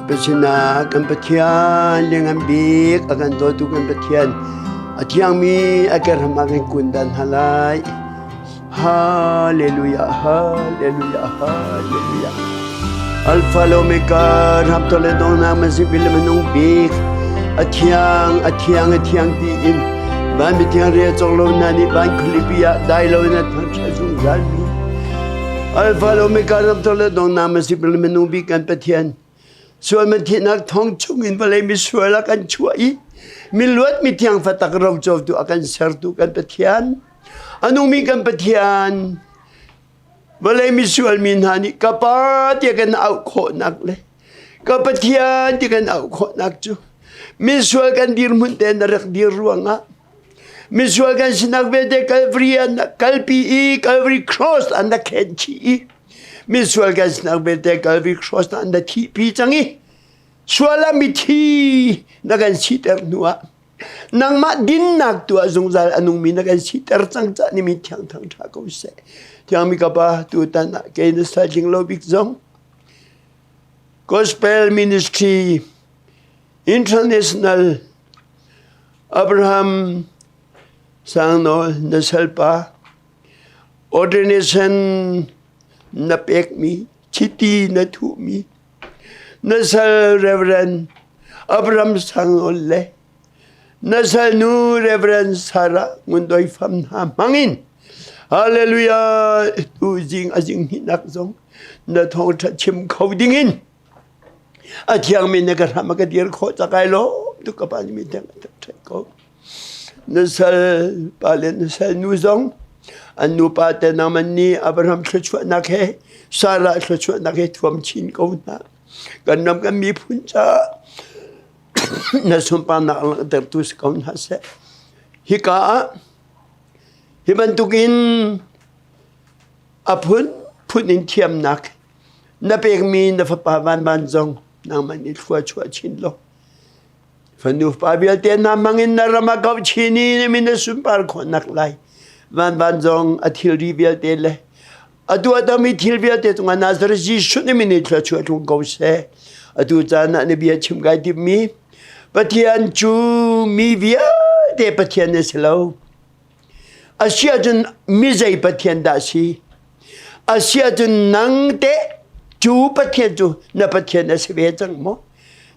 Pasina kan Pathian liangan bik a kan dawtu kan Pathian a thiangmi a kerham ah kan kun dan hna lai. Hallelujah, hallelujah, hallelujah. Alpha le Omega, ramto le dongnak masik bil manung bik, a thiang, a thiang, a thiang ti in van mithiang ria cawk lo na nih van khualipi ah dai lo na thangṭhat zungzal mi. Alpha le Omega, ramto le dongnak masik bil manung bik kan Pathian. Sual man thihnak thong chung in vawlei misual a kan chuah i miluat mithiang fatak rocotu a kan sertu kan Pathian. A nungmi kan Pathian vawlei misual mi hna nih ka Pa tiah kan auh khawhnak le ka Pathian ti kan auh khawhnak cu misual kan dirhmun te na rak dir ruangah misual kan sinak vialte Calvary an kalpi i Calvary cross an na khen chih i misual kan sinak vialte Calvary cross an na thihpi cang i sual ah mithi na kan siter hnu ah Nangmah dinnak tuah zungzal a nungmi na kan siter cang cah ni mi thiang thang ṭha ko seh. Thiangmi ka pa tutan ah kei na sal lo bik zong Gospel Ministry International Abraham Sangnawl na salpa ordination na pekmi chiti na thuhmi Na sal Reverend Abraham Sangol le na salnu Reverend Sarah Ngundoi Fam hna hmangin Hallelujah tu zing a zing hinak zong na thawngṭha chim kho dingin a thiangmi na ka hram a ka dir khawh cakai lo tu ka pa nih mi thiang a ṭhat ko. Na sal pa le na sal nu zong an nupa te nangman nih Abraham thluachuahnak he Sarah thluachuahnak he thuam chin ko hna. Kan ram kan miphun caah na sunparnak langhtertu si ko hna seh. Hika ah hi bantukin a phunphun in thiamnak na pekmi na fapa vanvan zong nangmah nih thlua chuah chin law Fanu pa vialte na mangin na ram a kauh chin i na min a sunpar khawhnak lai. Vanvan zong a thilri vialte le a tuahtermi thil vialte cungah Nazareth Jesuh nih min i thluachuah tlung ko seh. Atu caan ah na bia chim kai timmi Pathian cu mi vialte Pathian a si lo. A si ahcun mi zei Pathian dah si? A si ahcun nang teh cu Pathian cu na Pathian a si ve cang maw?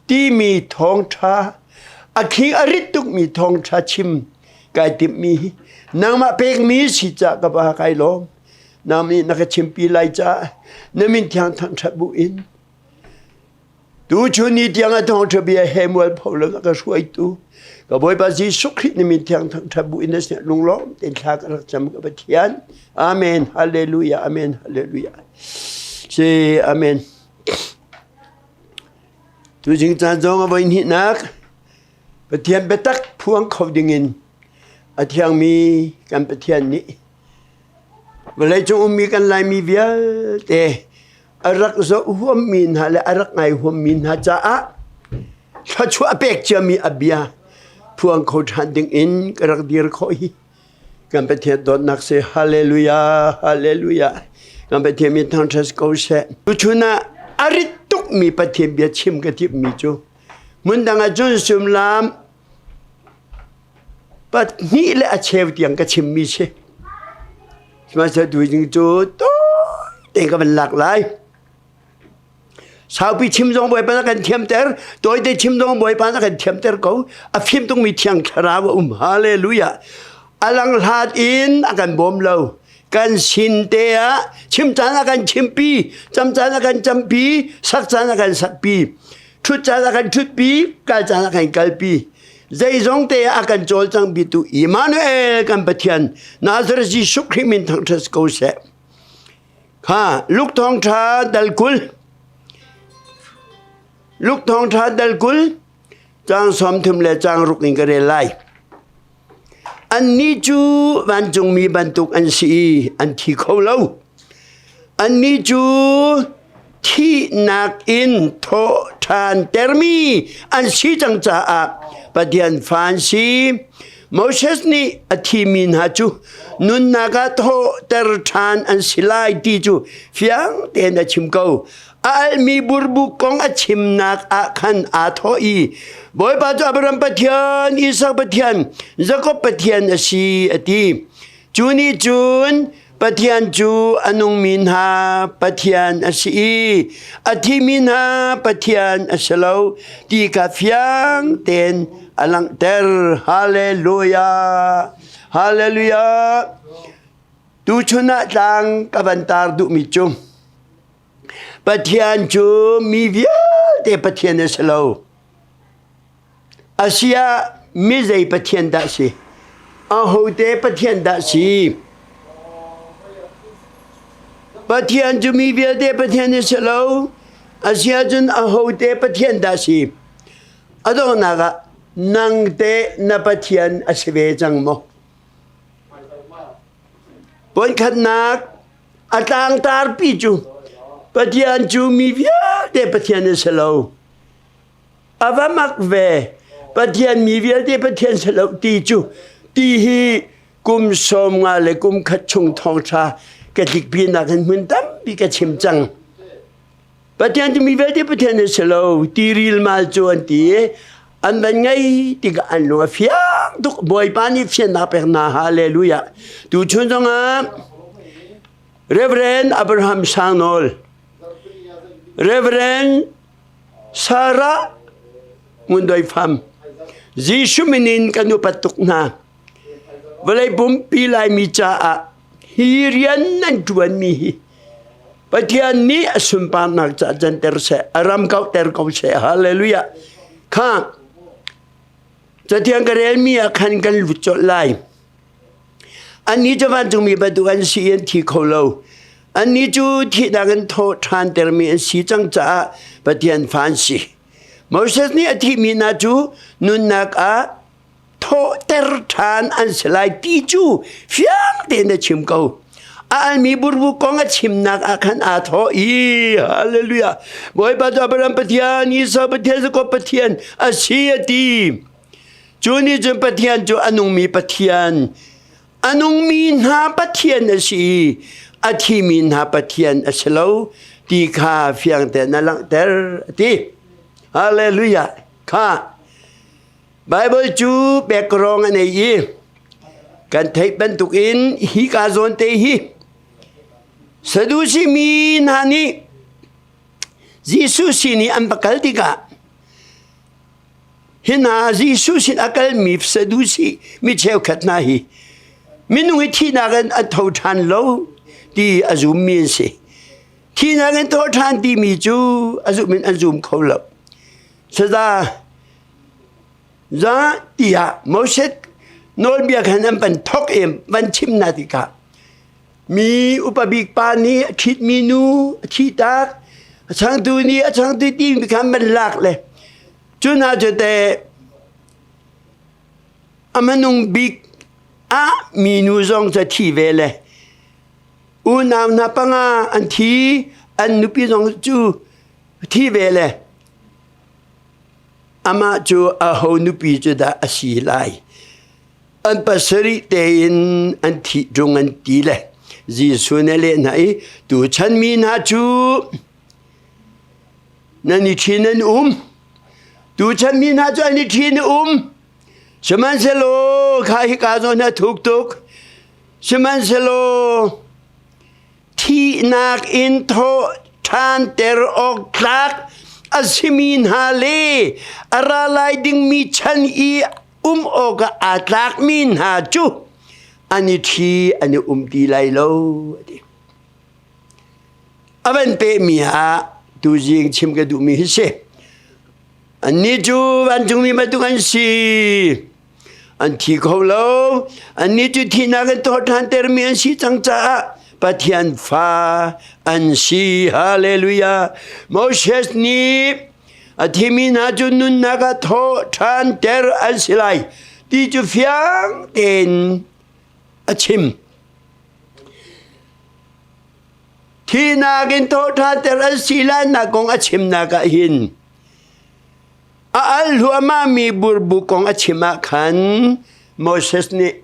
Timi thawngṭha a khing a rit tukmi thawngṭha chim kai timhmi hi nangmah pekmi si cah ka pa kai lawm. Nang nih na ka chimpi lai caah na min thiang thangṭhat bu in Tuchun ni tiang a thawngṭha bia he mualpho lo na ka hruaitu ka Bawipa Jesuh Khrih na min thiang thangṭhat bu in na sinah lunglawm tein thla ka rak cam ka Pathian. Amen. Hallelujah. Amen. Hallelujah. Si amen. Tuzing caan zong a voi hnihnak Pathian biatak phuang kho dingin a thiangmi kan Pathian nih vawleicung ummi kan Laimi vialte a rak zoh huammi hna le a rak ngai huammi hna caah thluachuah a pek ciami a bia phuang kho ṭhan ding in ka rak dir khawh hi kan Pathian dawtnak si hallelujah hallelujah kan Pathian min thangṭhat ko seh tuchun ah a rit tukmi Pathian bia chim ka timhmi cu hmun dang ah cun sumlam pahnih le a cheu tiang ka chimmi si sihmanhsehlaw tuzing cu tawi tein ka van lak lai saupi chim zong bawipa na kan thiamter tawite chim zong bawipa na kan thiamter ko a fim tungmi thiang thlarau a um hallelujah a lang hlat in a kan bawm lo kan sin te ah chim caan a kan chimpi cam caan a kan campi sak caan a kan sakpi ṭhut caan a kan ṭhutpi kal caan a kan kalpi zeizong te ah a kan cawlcang bitu Emmanuel kan Pathian Nazareth Jesuh Khrih min thangṭhat ko seh kha Luke thawngṭha dal 20 Luke thawngṭha dal 20 caang 30 le caang ruk in ka rel lai Annih cu vancungmi bantuk an si i an thi kho lo. Annih cu thihnak in thawh ṭhan termi an si cang caah Pathian fa an si. Moses nih a thimi hna cu nunnak ah thawhter ṭhan an si lai ti cu fiang tein a chim ko. A almi burbuk kong a chimnak ah khan aa thawh i Bawipa cu Abraham Pathian, Isak Pathian, Jakob Pathian a si a ti. Cu nih cun Pathian cu a nungmi hna Pathian a si i a thimi hna Pathian a si lo ti kha fiang tein a langhter. Hallelujah! Hallelujah! Tuchun ah tlang ka van tar duhmi cu Pathian cu mi vialte Pathian a si lo. Asiah mi zei Pathian dah si? Ahote Pathian dah si? Pathian cu mi vialte Pathian a si lo. Asiah cun ahote Pathian dah si? A donghnak ah nang te na Pathian a si ve cang maw? Voikhatnak a tlangtarpi cu Pathian cu mi vialte Pathian a si lo. A va mak ve. Pathian mi vialte Pathian si lo ti cu ti hi kum 50 le kum khat chung thawngṭha ka tlikpinak in hmun tampi ka chim cang. Pathian cu mi vialte Pathian an si lo ti rilmal cu an ti i an van ngei tikah an lung a fiang tuk Bawipa nih fiannak pek hna hallelujah tuchun zongah Reverend Abraham Sangnawl Reverend Sarah Ngundoi Pham Jesuh min in kan upat tuk hna vawlei pumpi Laimi caah hi rian nan ṭuanmi hi Pathian nih a sunparnak ca canter seh, a ram kauhter ko seh. Hallelujah. Kha cathiang ka relmi ah khan kan lut colh lai. Annih cu vancungmi bantuk an si i an thi kho lo. Annih cu thihnak in thawh ṭhantermi an si cang caah Pathian fa an si. Moses nih a thihmi hna cu nunnak ah thawhter ṭhan an si lai ti cu fiang tein a chim ko. A almi burbu kong a chimnak ah khan aa thawh i hallelujah Bawipa cu Abraham Pathian Esau Pathian Jakob Pathian a si a ti. Cu nih cun Pathian cu a nungmi Pathian a nungmi hna Pathian a si i a thimi hna Pathian a si lo ti kha fiang tein a langhter a ti. Hallelujah kha Baibal cu background a nei i kan theih bantukin hi ka zawn te hi Sadusi mi hna nih Jesuh sin i an va kal tikah hi hna Jesuh sin a kalmi Sadusi mi cheukhat hna hi minung i thihnak in an tho ṭhan lo ti a zummi an si. Thihnak in tho ṭhan timi cu a zum in an zum kho lo. Saza za tiah Moses nawlbia khan an van thok i van chim hna tikah mi upa bik pa nih a ṭhitmi nu a thihtak a changtu nih a changtu timi khan van lak le cu hna cu teh a hmanung bik ah minu zong cu a thi ve le unau hna panga an thi an nupi zong cu thi ve le amah cu aho nupi cu dah a si lai an pasarih tein an thih ṭung an ti le Jesuh nih a leh hna i tuchan mi hna cu nan i ṭhi nan um tuchan mi hna cu an i ṭhi nan um sihmanhsehlaw kha hika zawn a thuk tuk sihmanhsehlaw Thihnak in thawh ṭhanter awk tlak a simi hna le a ra lai dingmi chan i um awkah aa tlakmi hna cu an i ṭhi an i um ti lai lo a ti. A van pehmi ah tuzing chim ka duhmi hi si. Annih cu vancungmi bantuk an si. An thi kho lo. Annih cu thihnak in thawh ṭhantermi an si cang caah Pathian fa an si. Hallelujah. Moses nih a thimi hna cu nunnak ah thawh ṭhanter an si lai ti cu fiang tein a chim. Thihnak in thawh ṭhanter an si lainak kong a chimnak ah hin A al hluahmahmi burbu kong a chim ah khan Moses nih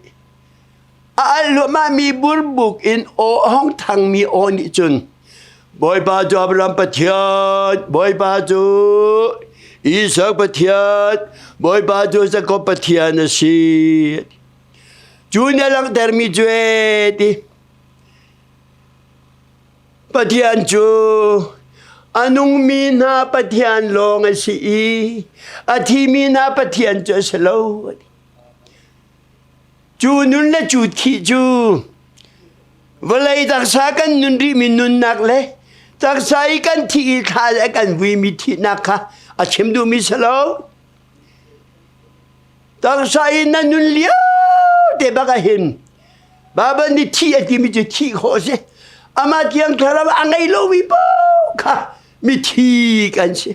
a al hluahmahmi burbuk in aw a hung thangmi aw nih cun. Bawipa cu Abraham Pathian, Bawipa cu Isak Pathian, Bawipa cu Jakob Pathian a si. Cu nih a langhtermi cu ee ti. Pathian cu a nungmi hna Pathian lawng a si i a thimi hna Pathian cu a si lo. Cu nun le cu thih cu vawlei taksa kan nun rihmi nunnak le taksa i kan thih i thla le kan vuimi thihnak kha a chim duhmi si lo. Taksa i na nun lio te bak ah hin Baibal nih thih a timi cu thih khawh a si. Amah tiang thlarau a ngei lomi paoh kha mithi kan si.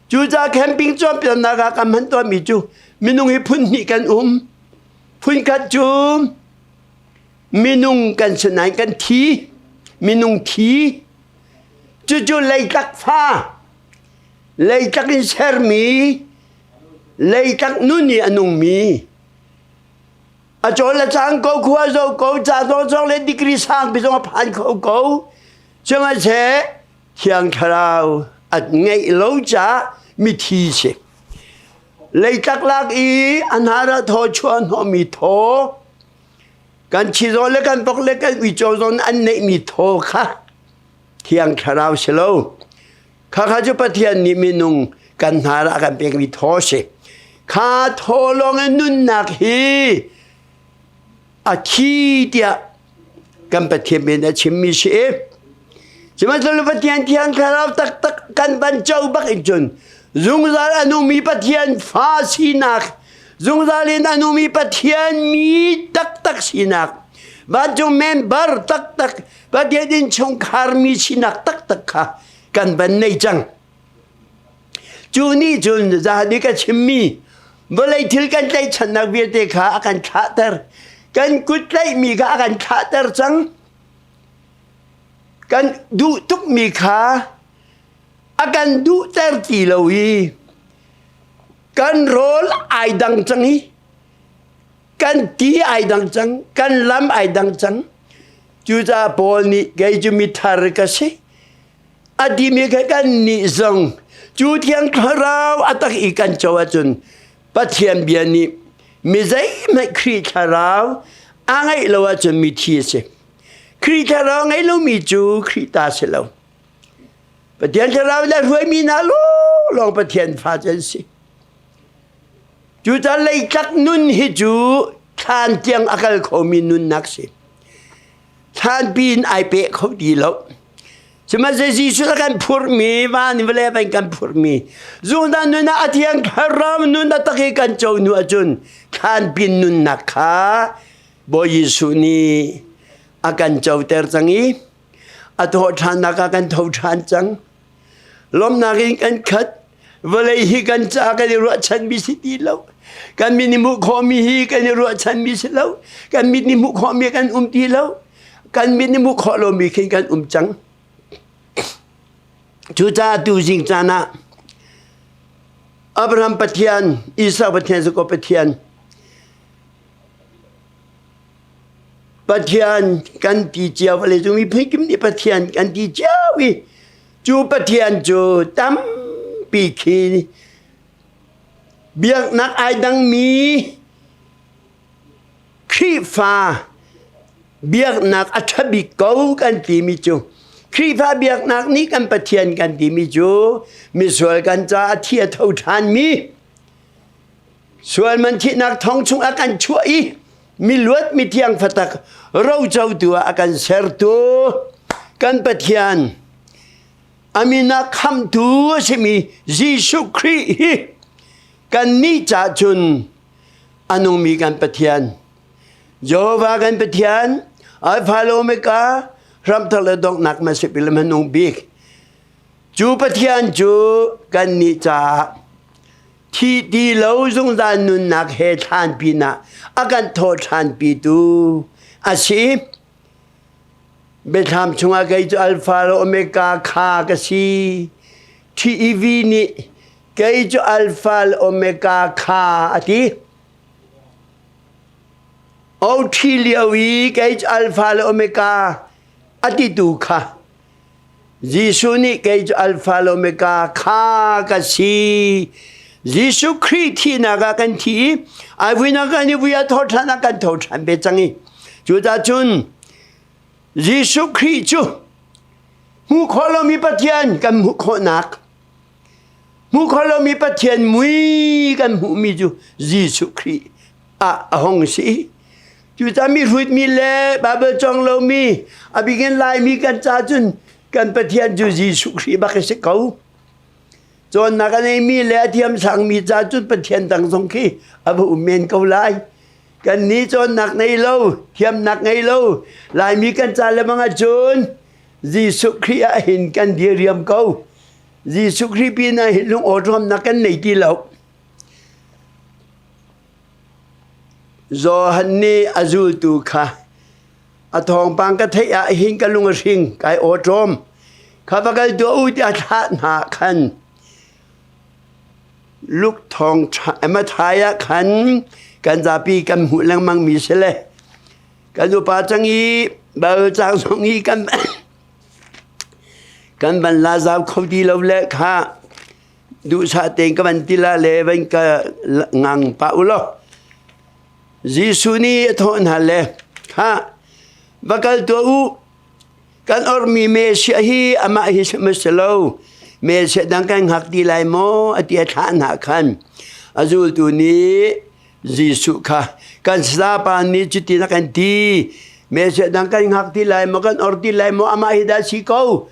Cucaah camping cawnpiaknak ah kan hman tawnmi cu minung hi phun hnih kan um. Phun khat cu minung kan si nain kan thi. Minung thi. Cucu leitlak fa, leitlak in sermi, leitlak nun i a nungmi. A cawl a cang ko, khua zo ko, ca zong le degree sang pi zong a phan kho ko. Sihmanhseh Thiang Thlarau a ngeih lo caah mithi si. Leitlak lak i a hnar ah thaw chuah hnawhmi thaw, kan chizawh le kan vok le kan uico zong an neihmi thaw kha Thiang Thlarau si lo. Khakha cu Pathian nih minung kan hnar ah a kan pekmi thaw si. Kha thaw lawng in nunnak hi a thi tiah kan Pathian min a chimmi si. Sihmanhsehlaw Pathian Thiang Thlarau taktak kan van co bak in cun zungzal a nungmi Pathian fa sinak, zungzal in a nungmi Pathian mi taktak sinak, vancung member taktak, Pathian innchungkhar mi sinak taktak kha kan van nei cang. Cu nih cun zahan ka chimmi vawlei thil kan tlaihchannak vialte kha a kan thlahter. Kan kut tlaihmi kha a kan thlahter cang. Kan duh tukmi kha a kan duhter ti lo i kan rawl ai dang cang i kan ti ai dang cang, kan lam ai dang cang. Cucaah Paul nih kei cu mithar ka si. A timi kha kan nih zong cu thiang thlarau a tak i kan co ahcun Pathian bia nih mi zeihmanh Khrih thlarau a ngeih lo ahcun mithi a si. Khrih thlarau ngei lomi cu Khrih ta si lo. Pathian thlarau le hruaimi hna lawng Pathian fa cu an si. Cucaah leitlak nun hi cu thlan tiang a kal khomi nunnak si. Thlanpi in ai peh kho ti lo. Sihmanhsehlaw Jesuh a kan phurhmi, van in vawlei van kan phurhmi, zungzal nun ah a thiang thlarau nun a tak i kan co hnu ahcun thlanpi nunnak kha Bawi Jesuh nih a kan coter cang i a thawh ṭhannak ah kan tho ṭhan cang. Lawmhnak in kan khat. Vawlei hi kan ca kan i ruahchanmi si ti lo. Kan mit nih hmuh khawhmi hi kan i ruahchanmi si lo. Kan mit nih hmuh khawhmi kan um ti lo. Kan mit nih hmuh khawh lomi khin kan um cang. Cucaah tuzing caan ah Abraham Pathian, Isaac Pathian, Jacob Pathian, Pathian kan ti cio vawlei cung miphun kim nih Pathian kan ti cio i cu Pathian cu tampi khi biaknak ai dangmi Khrihfa biaknak a ṭha bik ko kan timi cu Khrihfa biaknak nih kan Pathian kan timi cu misual kan caah a thi a tho ṭhanmi sual man thihnak thong chung a kan chuah i miluat mithiang fatak rocotu ah a kan sertu kan Pathian a min ah khamtu a simi Jesuh Khrih hi kannih ca cun a nungmi kan Pathian Jehovah kan Pathian Alpha le Omega hramthar le donghnak hmasik le hmanung bik cu Pathian cu kannih caah thi ti lo zungzal nunnak he thlan pinah a kan thawh ṭhanpitu a si. Biathlam chungah kei cu Alpha le Omega kha ka si. TEV nih kei cu Alpha le Omega kha a ti. OT lio i kei cu Alpha le Omega a titu kha. Jesuh nih kei cu Alpha le Omega kha ka si. Jesuh Khrih thihnak ah kan thi i ai vuinak kan i vui ah tho ṭhan ah kan tho ṭhan ve cang i cucaah cun Jesuh Khrih cu hmuh khawh lomi Pathian kan hmuh khawhnak hmuh khawh lomi Pathian mui kan hmuhmi cu Jesuh Khrih ah a hong si. Cucaah mi hruitmi le Baibal cawng lomi a bikin Laimi kan ca cun kan Pathian cu Jesuh Khrih bak a si ko. Cawnnak a neimi le a thiam sangmi ca cun Pathian dang zong khi a va um men ko lai. Kan nih cawnnak ngei lo, thiamnak ngei lo, Laimi kan ca le bang ahcun Jesuh Khrih ah hin kan diriam ko. Jesuh Khrih pin ah hin lung awṭawmnak kan nei ti lo. Johan nih a zultu kha a thawngpang ka theih ah hin ka lung a hring, kai awṭawm. Kha va kal tuah u tiah thlah hna khan Luke thawngṭha Matthai ah khan kan zapi kan hmuh lengmang mi si le kan upa cang i Baibal caang zong i kan kan van la zau kho ti lo le kha duhsah tein ka van ti la le van ka ngang pah u law Jesuh nih a thawh hna le kha va kal tuah u Kan ormi Messiah hi amah hi si lo. Messiah dang kan hngak ti lai maw? A ti a thlah hna khan. A zultu nih Jesuh kha kan sapa nih cuti na kan ti. Messiah dang kan hngak ti lai maw? Kan or ti lai maw? Amah hi dah si ko.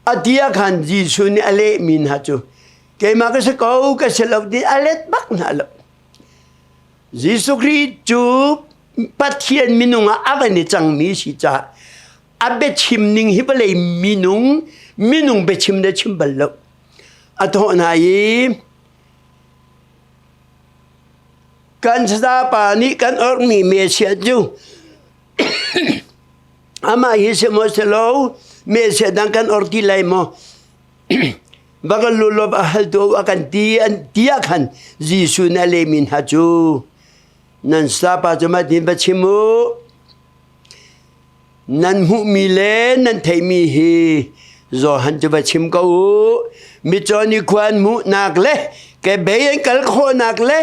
A ti ah khan Jesuh nih a lehmi hna cu keimah ka si ko, ka si lo ti a let bak hna lo. Jesuh Khrih cu Pathian minung ah a van i cangmi si caah a biachim ning hi vawlei minung minung biachim le chim bal lo. A thawh hna i kan pa nih kan orhmi Messiah cu amah hi si maw si lo Messiah dang kan or ti lai maw va kan lulop a hal tu a kan ti an ti ah khan Jesuh nih a lehmi hna cu nan sapa cu matin va chim u nan hmuhmi le nan theihmi hi Johan cu va chim ko u mitcaw nih khua an hmuhnak le kebei an kal khawhnak le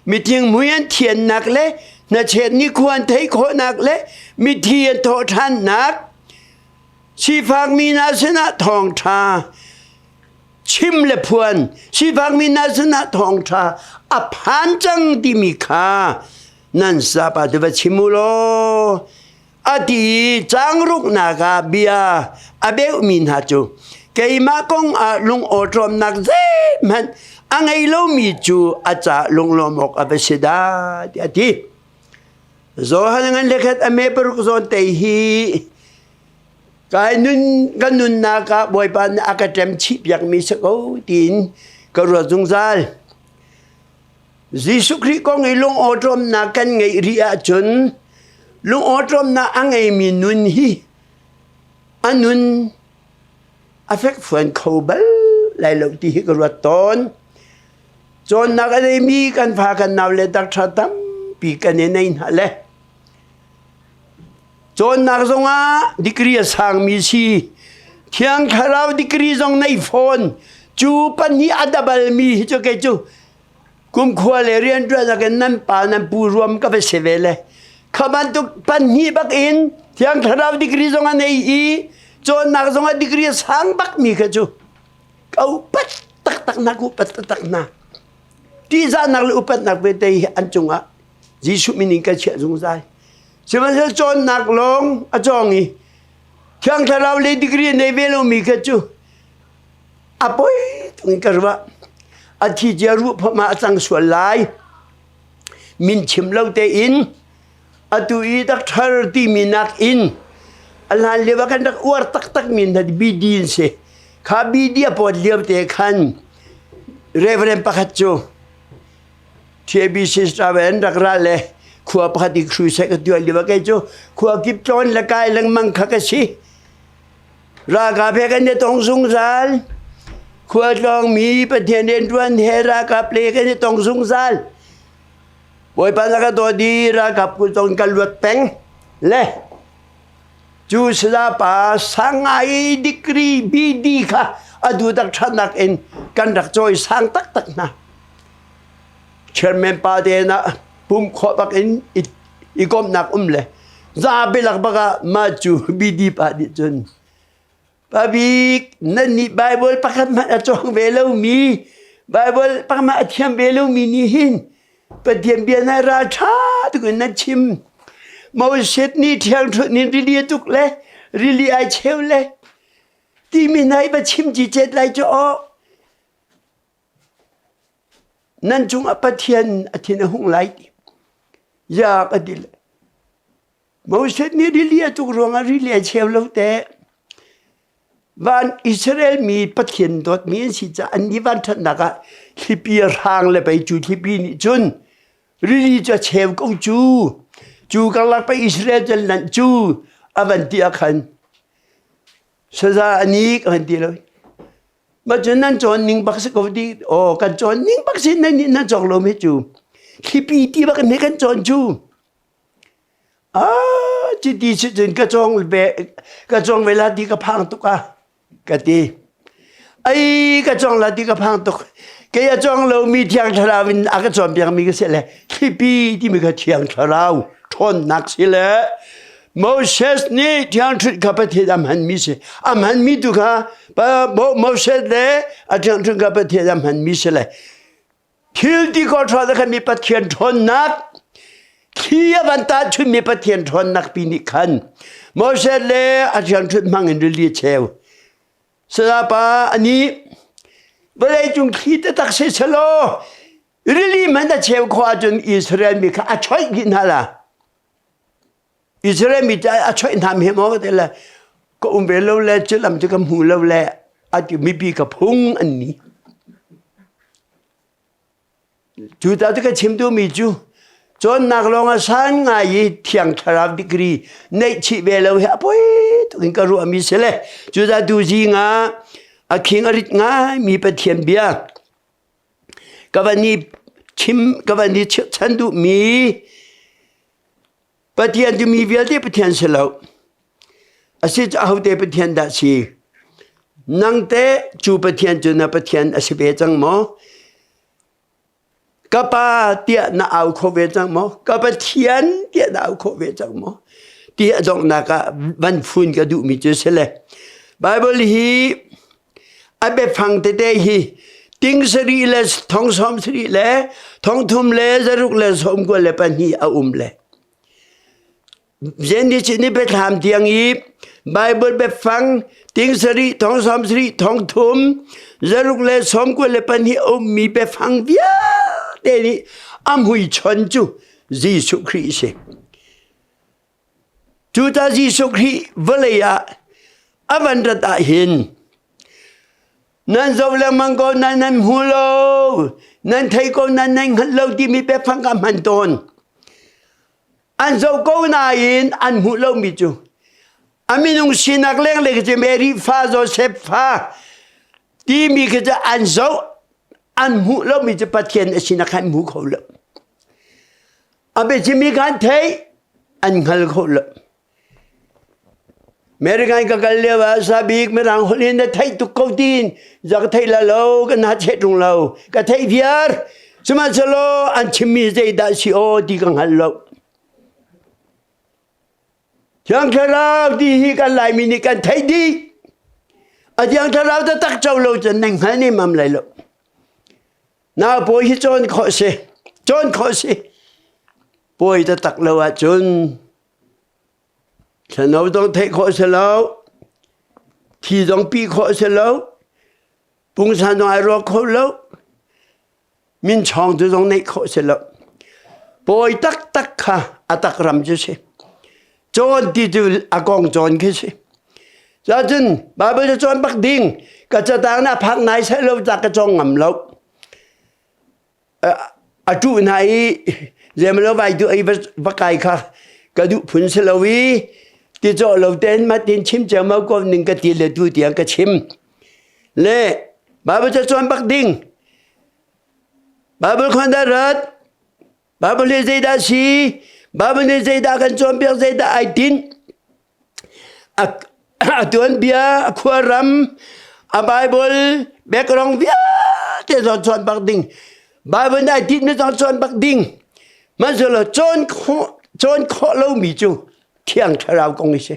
mitling mui an thiannak le hnachet nih khua an theih khawhnak le mithi an thawh ṭhannak sifakmi hna sinah thawngṭha chim le phuan sifakmi hna sinah thawngṭha a phan cang timi kha nan sapa tu va chim u law a ti i changruknak ah bia a beuhmi hna cu keimah kong ah lung awṭawmnak zeihmanh a ngei lomi cu a ca lunglawm awk a va si dah tiah a ti. Johan ngan le khat a me paruk zawn te hi kai nun kan nunnak ah Bawipa nih a ka ṭem chih piakmi si ko tiin ka ruat zungzal. Jesuh Khrih kong i lungawṭawmnak kan ngeih rih ahcun lungawṭawmnak a ngeimi nun hi a nun a fekfuan kho bal lai lo ti hi ka ruat tawn. Cawnnak a neimi kan fa kan nau le dakṭha tampi kan i nei hna le cawnnak zongah degree a sangmi si Thiang Thlarau degree zong nei fawn cu pahnih a dabalmi hi cu kei cu kumkhua le rianṭuan in nan pa nan pu ruam ka va si ve le kha bantuk pahnih bak in Thiang Thlarau degree zong a nei i cawnnak zong a degree a sang bakmi kha cu ka upat taktak hna ka upat taktak hna ṭihzahnak le upatnak vialte hi an cungah Jesuh min in ka chiah zungzal sihmanhsehlaw cawnnak lawng a cawng i Thiang Thlarau le degree nei ve lomi kha cu a poi tung in ka ruah a thi cia ruh phom ah a cang sual lai min chim lo tein atu i dakthar timi nak in a hlan lio ah kan rak uar taktak mi hna BD an si kha BD a pawt lio te khan Reverend pakhat cu TABC travel rak ra le khua pakhat i crusade ka tuah lio kei cu khua kip tlawn le kai lengmang kha ka si ralkap he kan i tong zungzal khua tlawng mi Pathian rianṭuan he ralkap le kan i tong zungzal Bawipa na ka dawt i ralkap kut zong kan luat peng le. Cu saya pa sangai degree BD kha a dudak ṭhatnak in kan rak cawi sang taktak hna. Chairman pa te na pum khawh bak in i komhnak um le zapi lak bak ah mah cu BD pa nih cun Pabik nan nih Bible pakhat hmanh a cawng ve lomi Bible pakhat hmanh a thiam ve lomi nih hin Pathian bia na ral ṭha tuk in nan chim. Moses nih ṭhiangṭhunh in rili a tuk le rili ai cheu le timi hna i va chim cicet lai cu aw. Nan cungah Pathian a thin a hung lai ti. Yak a ti le. Moses nih rili a tuk ruangah rili a cheu lo teh. Van Israel mi Pathian dawtmi an si caah an nih vanṭhatnak ah thlipi a hrang le pei cu thlipi nih cun rili cu a cheu ko cu. Cu karlak pei Israel cu an lanh cu a van ti ah khan saza a nik a van ti lo. Mah cu nan cawn ning bak si ko ti aw kan cawn ning bak si nan nih nan cawng lo mi cu thlipi ti bak in kan cawn cu. Ah, chiti si cun ka cawng ve ka cawng ve la ti ka phang tuk ah ka ti. Ai ka cawng la ti ka phang tuk. Kei a cawng lomi thiang thlarau in a ka cawnpiak mi ka si le thlipi timi kha thiang thlarau ṭhawnnak si le Moses nih thiang ṭhut kha Pathian a hmanmi si. A hmanmi tu kha Moses le a thiang ṭhut kha Pathian a hmanmi si le Thil ti ko ṭhawn a khanmi Pathian ṭhawnnak, thli a van tahchunmi Pathian ṭhawnnak pi nih khan Moses le a ṭhiangṭhunh hmang in rili a cheu. Sayapa anih vawleicung thli taktak si selaw rili hmanh a cheu khawh ahcun Israel mi kha a choih dih hna la. Israel mi cu a choih hna mi maw te le ka um ve lo le cu lam cu ka hmu lo le a ti mipi ka phung an ni. Cu ta cu ka chim duhmi cu cawnnak lawng a san ngai i thiang thlarau degree neih chih ve lo hi a poi tuk in ka ruahmi si le cu ta tu zing ah a khing a rit ngai mi Pathian bia ka van i chim ka van i chan duhmi Pathian cu mi vialte Pathian si lo. A si cu ahote Pathian dah si? Nang teh cu Pathian cu na Pathian a si ve cang maw? Ka pa tiah na au kho ve cang maw? Ka Pathian tiah na au kho ve cang maw? Ti a donghnak ah van fun ka duhmi cu si le Bible hi a biafang tete hi ting sarih le thong sawm sarih le thong thum le zaruk le sawm kua le pahnih a um le Zen ni biathlam tiang i Bible biafang ting sarih thong sawm sarih thong thum zaruk le sawm kua le pahnih a ummi biafang vialte nih a mui chon cu Jesuh Khrih si. Cuta Jesuh Khrih vawlei ah a van rat ah hin nan zoh lengmang ko nan nan hmu lo nan thei ko nan nan hngal lo timi biafang ka hman tawn an zoh ko nain an hmuh lomi cu a minung sinak lenglei cu Mary fa Joseph fa timi khi cu an zoh an hmuh lomi cu Pathian a sinak kha an hmu kho lo A biachimmi kha an theih, an hngal kho lo. American ka kal lio ah sabik mirang holh in na theih tuk ko tiin za ka theih la lo ka na cheh ṭung lo ka theih viar sihmanhsehlaw an chimmi zeidah si aw ti ka hngal lo Thiang Thlarau ti hi kan Laimi nih kan theih dih a Thiang Thlarau taktak co lo cun nan hngal ne mam lai lo Na pawi hi cawn khawh si. Cawn khawh si. Pawi taktak lo ahcun thlano zong theih khawh si lo. Thi zong pi khawh si lo. Pungsan zong ai ruak kho lo. Min chawng tu zong neih khawh si lo. Pawi taktak kha a tak ram cu si. Cawn ti cu a kong cawn khi si. Cun Bible cu cawn bak ding ka catang na phak nai sai lo ta ka cawng ngam lo. A tu hna i zemlo vai tu ai va kai kha ka duh phun si lo i ti cawh lo ten ma tin chim ceu mau ko ning ka ti le tu tiang ka chim. Le Bible cu cawn bak ding. Bible khon da rat Bible nih zeidah si? Bible nih zeidah kan cawnpiak, zeidah ai tinh? A tuanbia, a khuaram, a Bible background vialte zong cawn bak ding. Bible nai titmi zong cawn bak ding. Hmanhsehlaw cawn khawh cawn khawh lomi cu Thiang Thlarau kong hi si.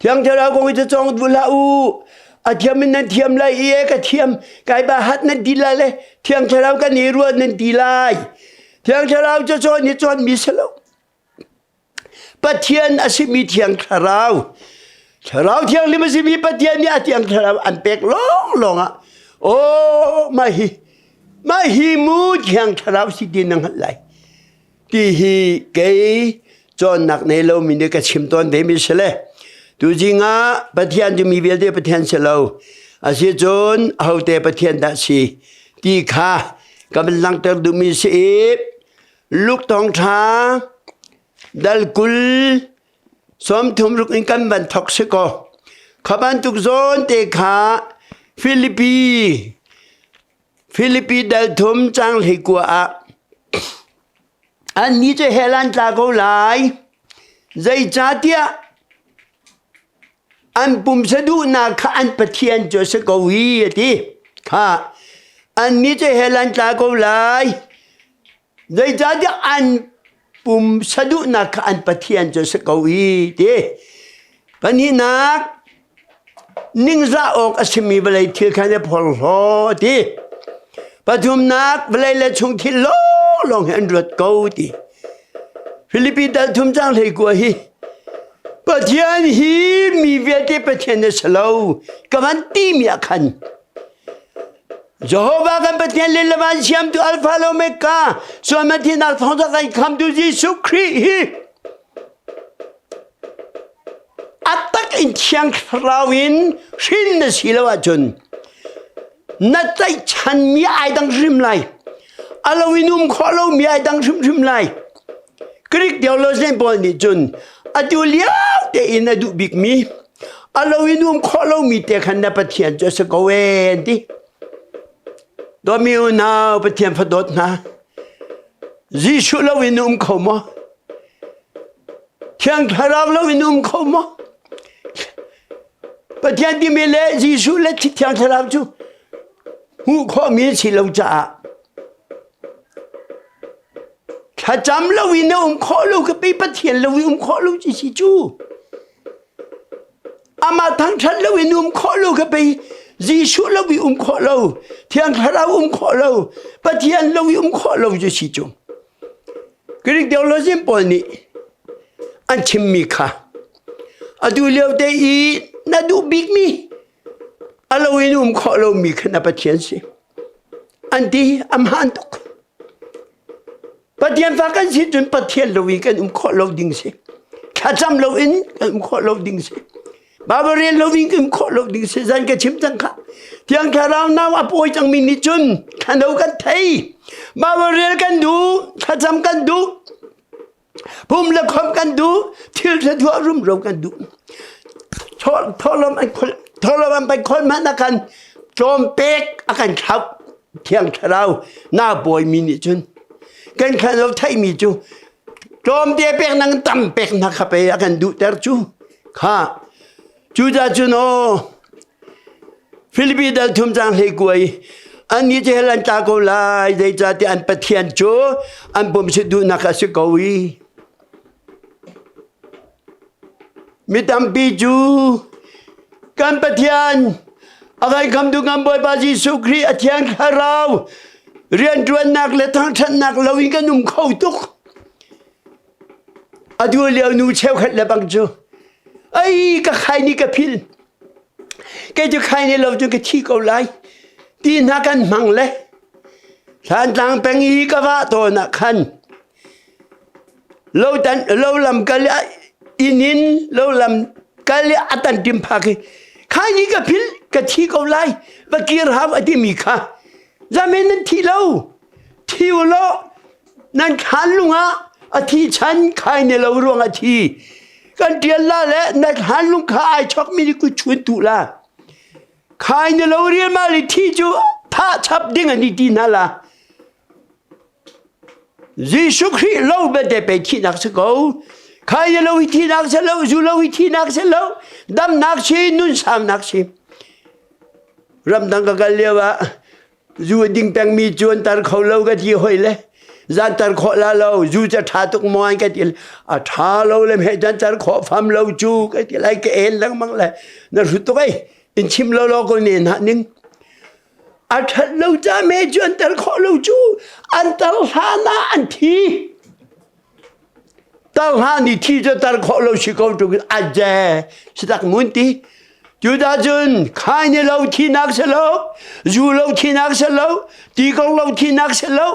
Thiang Thlarau kong hi cu cawng duh hlah u. A thiam in nan thiam lai i e ka thiam kai ba hat nan ti lai le Thiang Thlarau kan i ruat nan ti lai. Thiang Thlarau cu cawn hi cawn mi si lo. Pathian a simi Thiang Thlarau Thlarau Thianghlim a simi Pathian nih a Thiang Thlarau an pek lawnglawng ah aw mah hi mah hi mu Thiang Thlarau si ti na hngalh lai ti hi kei cawnnak nei lomi nih ka chim tawn ve mi si le tuzing ah Pathian cu mi vialte Pathian si lo a si cun ahote Pathian dah si ti kha ka van langhter duhmi si i Luke thawngṭha dal 20 sawmthum ruk in kan van thok si kaw kha bantuk zawn te kha Filipi Filipi dal thum cang hlei kua ah annih cu hell an tla ko lai zeicahtiah an pumsa duhnak kha an pathian cu a si ko hi a ti kha annih cu hell an tla ko lai zeicahtiah an pumsa duhnak kha an pathian cu a si ko hi ti pahnihnak ningzah awk a simi vawlei thil kha na phorhlaw a ti pathumnak vawlei le chung thil lawnglawng hi an ruat ko ti Filipi dal thum cang hlei kua hi Pathian hi mi vialte Pathian a si lo ka van timi ah khan Jehovah kan Pathian le le van siamtu Alpha le Omega sual mathinak thawng kan khamtu Jesuh Khrih hi a tak in thiang thlarau in hrin na si lo ahcun na tlaihchanmi ai dang hrim lai a lo in um khawh lomi ai dang hrimhrim lai Greek theologian pawl nih cun atu lio tein a duh bikmi a lo in um khawh lomi te khan na Pathian cu a si ko ee an ti. Dawmi unau Pathian fadawt hna Jesuh lo in um kho maw? Thiang Thlarau lo in um kho maw? Pathian timi le Jesuh le Thiang Thlarau cu hmuh khawhmi si lo caah Thlacam lo in na um khawh lo ka pe Pathian lo in um khawh lo ci si cu. Amah thangṭhat lo in um khawh lo ka pe Jesuh lo i um khawh lo, Thiang Thlarau um khawh lo, Pathian lo i um khawh lo cu si cu. Greek theologian pawl nih an chimmi kha atu lio te i na duh bikmi a lo in um khawh lomi kha na Pathian si. An ti a hmaan tuk. Pathian fa kan si cun Pathian lo in kan um khawh lo ding si. Thlacam lo in kan um khawh lo ding si. Bible rel lo in kan um khawh lo ding si. Zan ka chim cang kha. Thiang Thlarau nau a pawi cangmi nih cun thlano kan thei. Bible rel kan duh, thlacam kan duh. Pum le khom kan duh, thil ṭha rumro kan duh. Thawhlawm an thawhlawm an pai khol hmanh a kan tlawm pek a kan thlauh thiang thlarau na bawimi nih cun kan thlarau theihmi cu tlawmte pek nang tam pek na kha pe a kan duhter cu kha cuca cun aw Filipi dal thum cang hlei kuai an ni cu hell an tla ko lai zeicahtiah an Pathian cu an pum si duhnak a si ko i mi tampi cu kan Pathian a kan khamtu kan Bawipa Jesuh Khrih a thiang thlarau rianṭuannak le thangṭhatnak loin kan um kho tuk atu lio nu cheukhat le bang cu ai ka khai ni ka phil kei cu khai ni lo cun ka thi ko lai ti hna kan hmang le Thlantlang peng i ka vah tawn ah khan lo tan lo lam kal inn in lo lam kal i a tan tim phak i khai ni ka phil ka thi ko lai va kir hau a timi kha zamen nan thi lo thi u law nan thlan lung ah a thi chan khai ne lo ruang a thi kan tial la le na thlan lung kha ai chok mi ku chun tu la khai ne lo rial ma li thi chu tha chap ding ani ti na la Jesuh Khrih lo bete pe thi nak si ko. Khai lo hi thinak si lo, zu lo hi thinak si lo, damnak si, nun saunak si. Ramdang ka kal lio ah zu a ding pengmi cu an tar kho lo ka ti hoi le zan tar khawh la lo zu ca ṭha tuk maw an ka ti a ṭha lo le meh zan tar khawh fam lo cu ka ti lai ka en lengmang le na hrut tuk ei in chim lo lo ko ne na ning a ṭhat lo ca me cu an tar khawh lo cu an tar hlan ah an thi Tar hna nih thi cu tar khawh lo si ko ṭung a je sitak mun ti. Judah cun khai ni lo thinak si lo, zu lo thinak si lo, ti kong lo thinak si lo.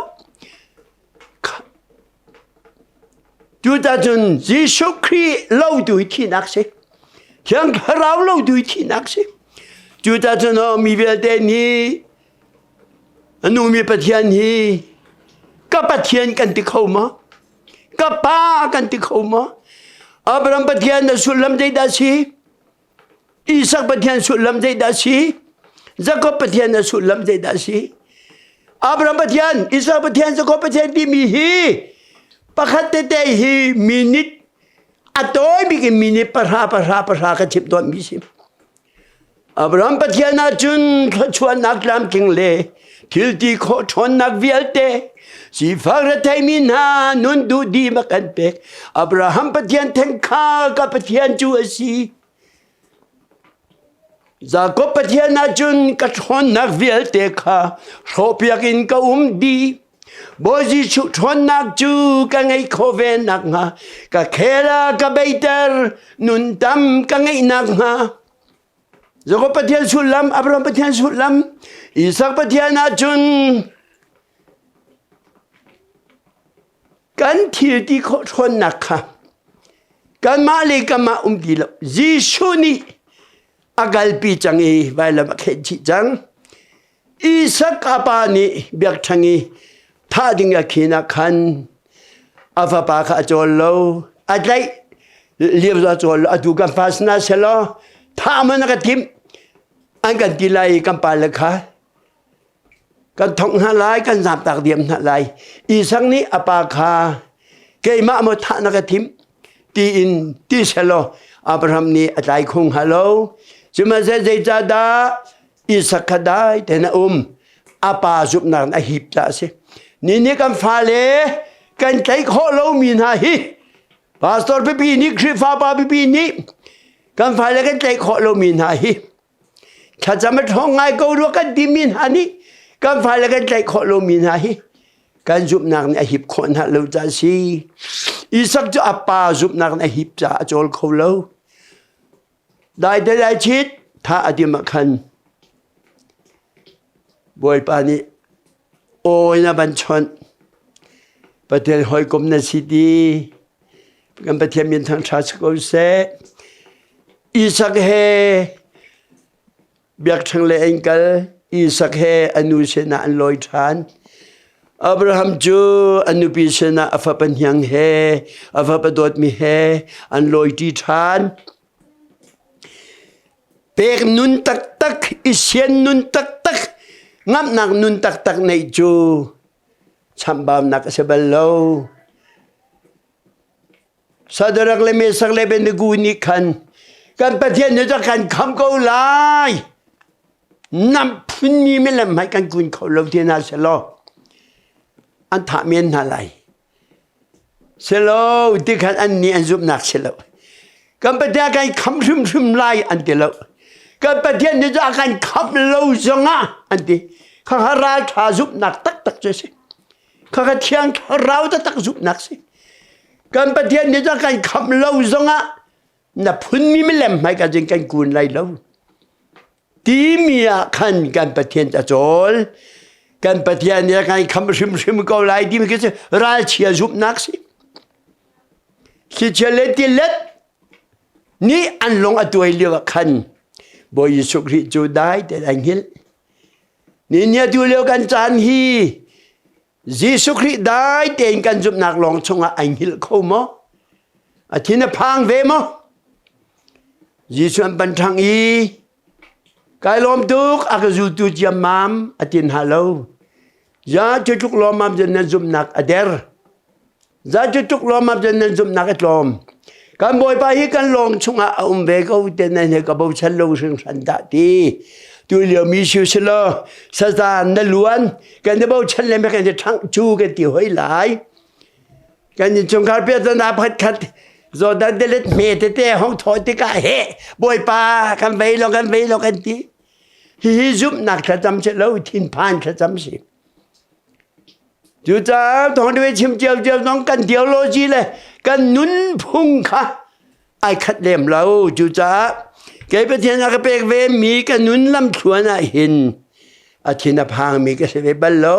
Judah cun Jesuh Khrih lo tu hi thinak si. Thiang Thlarau lo tu hi thinak si. Judah cun mi vialte nih A nungmi Pathian hi ka Pathian kan ti kho maw? Ka Pa kan ti kho maw? Abraham Pathian na sullam zeidah si? Isak Pathian sullam zeidah si? Jakob Pathian na sullam zeidah si? Abraham Pathian, Isak Pathian, Jakob Pathian timi hi pakhat tete hi minute a tawi bik in minute pahra pahra pahra ka chimh tawnmi si. Abraham Pathian ahcun thluachuahnak tlamtling le thilti khawh ṭhawnnak vialte sifak retheimi hna nun duh dih a kan pek. Abraham Pathian theng kha ka Pathian cu a si. Jakob Pathian ahcun ka ṭhawnnak vialte kha hrawhpiak in ka um dih. Bawi Jesuh ṭhawnnak cu ka ngeih khawh ve nakhnga ka khel ah ka beiter nun tam ka ngeih nakhnga Jakob Pathian sullam Abraham Pathian sullam Isak Pathian ahcun kan thil ti khawh ṭhawnnak kha kanmah le kanmah um ti lo Jesuh nih a kalpi cang i vailam a khenh chih cang Isak a pa nih biakṭheng i thah ding a khin ah khan a fapa kha a cawl lo, a tlaih lio a cawl lo. Atu kan fa sinah selaw thah man a ka timh an kan ti lai i kan pale kha kan thongh hna lai, kan zamtak diam hna lai. Isak nih a pa kha keimah maw thah na ka timh tiin ti selaw Abraham nih a tlai kho hnga lo. Sihmanhsehlaw zeicahdah Isak kha dai tein a um. A pa zumhnak in a hip caah a si. Ni nih kan fale kan tlaih khawh lomi hna hi pastor pipi nih Khrihfa pa pipi nih kan fale kan tlaih khawh lomi hna hi thlacam a ṭhawng ngai ko rua kan timi hna nih kan fale kan tlaih khawh lomi hna hi kan zumhnak nih a hip khawh hna lo caah a si. Isak cu a pa zumhnak nih a hip caah a cawl kho lo. Dai te dai chit tha a tim ah khan Bawipa nih aw in a van chawnh. Pathian hawikom na si ti kan Pathian min thangṭha si ko seh. Isak he biakṭheng le an kal. Isak he a nu sinah an lawi ṭhan. Abraham cu a nupi sinah a fapa hniang he a fapa dawtmi he an lawiṭi ṭhan. Pek nun taktak, i sian nun taktak, ngamhnak nun taktak neih cu chamhbaunak a si bal lo. Sadarak le Mesak le Abednego nih khan kan Pathian nih cun kan khamh ko lai. Nam phunmi milem hmanh kan kun kho lo ti hna selaw an thah men hna lai. Selo ti khan an nih an zumhnak si lo. Kan Pathian kan khamh hrimhrim lai an ti lo. Kan Pathian nih cun a kan khamh lo zongah an ti. Khakha ralṭha zumhnak taktak cu a si. Khakha thiang thlarau taktak zumhnak si. Kan Pathian nih cun a kan khamh lo zongah na phunmi milem hmai ka cun kan kun lai lo. Timi ah khan kan Pathian a cawl. Kan Pathian nih a kan khamh hrimhrim ko lai timi khi cu ralchia zumhnak si. Thlichia le tilet nih an lung a tuai lio ah khan Bawi Jesuh Khrih cu dai tein ai hngilh. Ni ni atu lio kan caan hi Jesuh Khrih dai tein kan zumhnak lawng chungah ai hngilh kho maw? A thin a phang ve maw? Jesuh an pan ṭhang i kai lawm tuk a ka zultu ciammam a tin hna lo. Ja cu tluk lawmmam cun nan zumhnak a der. Ja cu tluk lawmmam cun nan zumhnak a tlawm. Kan Bawipa hi kan lawng chungah a um ve ko te nan he ka bochan lo hringhran dah ti. Tu lio mi siu si law sazan na luan kan i bochan le kan i ṭhangh cu kan ti hoi lai. Kan innchungkhar piahtana pakhat khat Jordan tilet hme tete hong thaw tikah he Bawipa kan vei lo kan vei lo kan ti. Hihi zumhnak thlacam si lo thinphan thlacam si. Cucaah thawngṭha chim cio zong kan theology le kan nunphung kha ai khat lem lo. Cucaah kei Pathian a ka pek ve mi ka nun lamthluan ah hin a thin a phangmi ka si ve bal lo.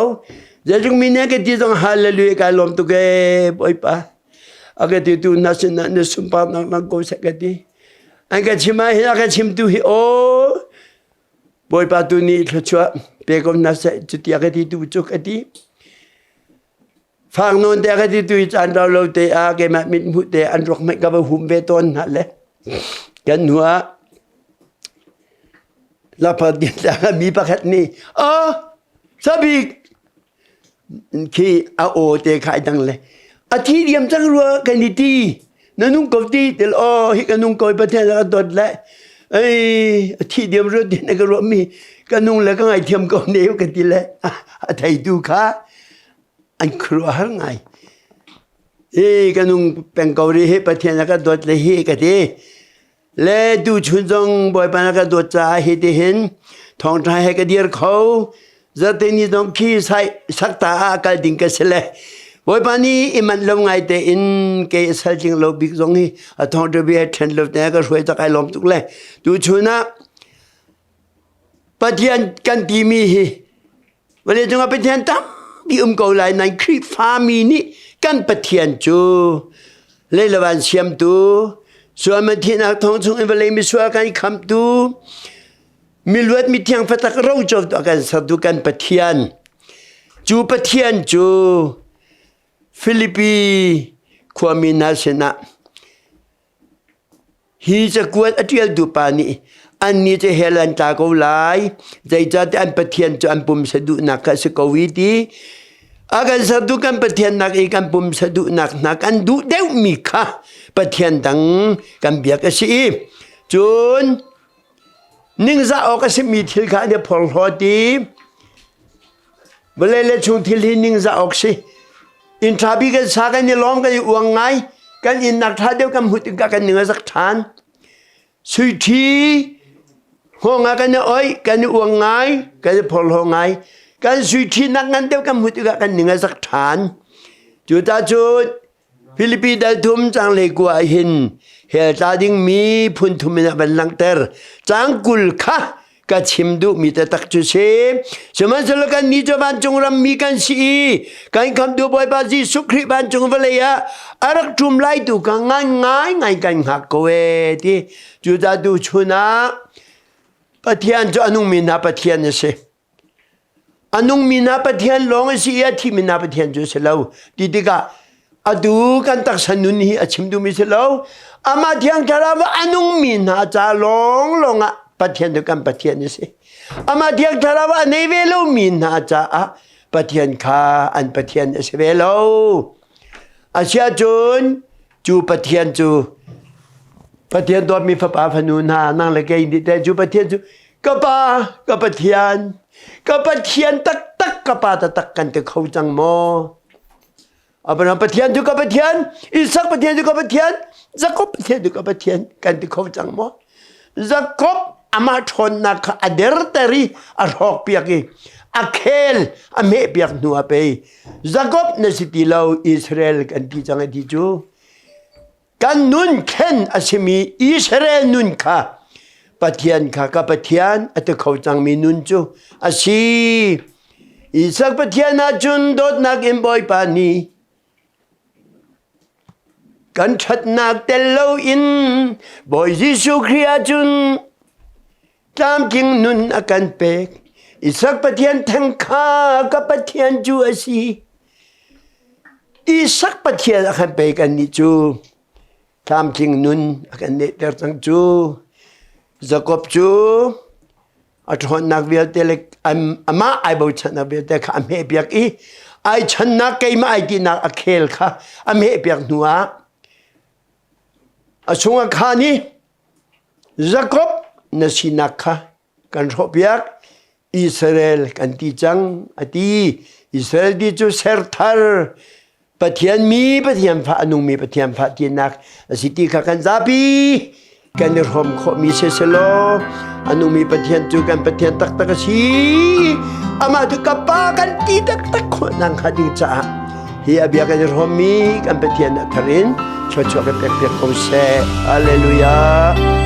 Zeitluk mi nih ka ti zong hallelujah kai lawm tuk ee Bawipa. A ka ti tu na sinah na sunparnak nang ko seh ka ti. An ka chim ah hin a ka chimtu hi aw Bawipa tu nih thluachuah pe ko hna seh cuti a ka ti tu cu ka ti. Fak nawn te a ka ti tu i caan rau lo te ah keimah mit hmuh te an ruak hmanh ka va hum ve tawn hna le kan hnu ah laphat mi pakhat nih oh sabik khi a aw te kha ai dang le a thi diam cang rua kan i ti na nung ko ti til aw hi ka nung ko pathian ka dawt le ei a thi diam rua ti na ka ruah mi ka nung le ka ngaithiam ko ne ka ti le a theitu kha an khuaruahhar ngai hi ka nung peng ko ri hi pathian a ka dawt le hi ka ti Le tuchun zong Bawipa na ka dawt caah hi ti hin thawngṭha he ka dir kho. Zarhte ni zong khi sakta ah kal ding ka si le Bawipa nih i manh lo ngai tein kei a sal tling lo bik zong hi a thawngṭha bia ṭhen lo te ka hruai cak ai lawm tuk le tuchun ah Pathian kan timi hi Vawleicung ah Pathian tampi um ko lai nain Khrihfami nih kan Pathian cu leilavan siamtu, sualman thihnak thawng chung in vawlei misual kan khamtu, miluat mithiang fatak rocotu a kan sertu kan Pathian. Cu Pathian cu Filipi khuami hna sinah Hi cakuat a ṭialtu pa nih annih cu hell an tla ko lai, zeicahtiah an Pathian cu an pumsa duhnak kha a si ko i ti. A kan sertu kan Pathian nak i kan pumsa duhnak hna kan duh deuhmi kha Pathian dang kan biak a si i cun ningzah awk a simi thil kha an i phorhlawt i Vawlei le chung thil hi ningzah awk si. Inn ṭha bik kan sa kan i lawm kan i uang ngai. Kan innnak ṭha deuh kan hmuh tikah kan ning a zak ṭhan. Sui ṭhi hngawng ah kan i oih, kan i uang ngai, kan i phorhlaw ngai. Kan sui ṭhi nak ngan deuh kan hmuh tikah kan ning a zak ṭhan. Cuta cun Filipi dal thum cang le kua ah hin hell tla dingmi phun thum in a van langhter. Cang 20 kha ka chim duhmi taktak cu si. Sihmanhsehlaw kan nih cu vancung rammi kan si i kan khamtu Bawipa Jesuh Khrih vancung vawlei ah a rak ṭum lai tu kha ngan ngai ngai kan hngak ko ee ti. Cucaah tuchun ah Pathian cu a nungmi hna Pathian a si. A nungmi hna Pathian lawng a si i a thimi hna Pathian cu a si lo. Ti tikah atu kan taksa nun hi a chim duhmi si lo. Amah Thiang Thlarau a nungmi hna ca lawnglawng ah Pathian cu kan Pathian a si. Amah Thiang Thlarau a nei ve lomi hna caah Pathian kha an Pathian a si ve lo. Asiahcun cu Pathian cu Pathian dawtmi fapa fanu hna nang le kei nih teh cu Pathian cu Ka pa, ka Pathian, ka Pathian taktak, ka pa taktak kan ti kho cang maw? Abraham Pathian cu ka Pathian, Isak Pathian cu ka Pathian, Jakob Pathian cu ka Pathian kan ti kho cang maw? Jakob amah ṭhawnnak kha a derter i a hrawk piak i a khel a meh piak hnu ah pei Jakob na si ti lo Israel kan ti cang ti cu Kan nun khen a simi Israel nun kha Pathian kha ka Pathian a ti kho cangmi nun cu a si. Isak Pathian ahcun dawtnak in Bawipa nih kan ṭhatnak tel loin Bawi Jesuh Khrih ahcun tlamtling nun a kan pek. Isak Pathian theng kha ka Pathian cu a si. Isak Pathian a kan pek annih cu tlamtling nun a kan nehter cang cu. Jakob cu a ṭhawnnak vialte le amah ai bochannak vialte kha a hmehpiak i ai channak keimah ai tinak a khel kha a hmehpiak hnu ah. A chungah khan i Jakob na sinak kha kan hrawhpiak Israel kan ti cang a ti. Israel ti cu serthar Pathian mi Pathian fa a nungmi Pathian fa tinak a si ti kha kan zapi kan i hrawm khawhmi siselaw a nungmi Pathian cu kan Pathian taktak a si. Amah cu ka pa kan ti taktak khawhnak hnga ding caah hi a bia kan i hrawmmi kan Pathian a thar in thluachuah kan pek piak ko seh. Hallelujah.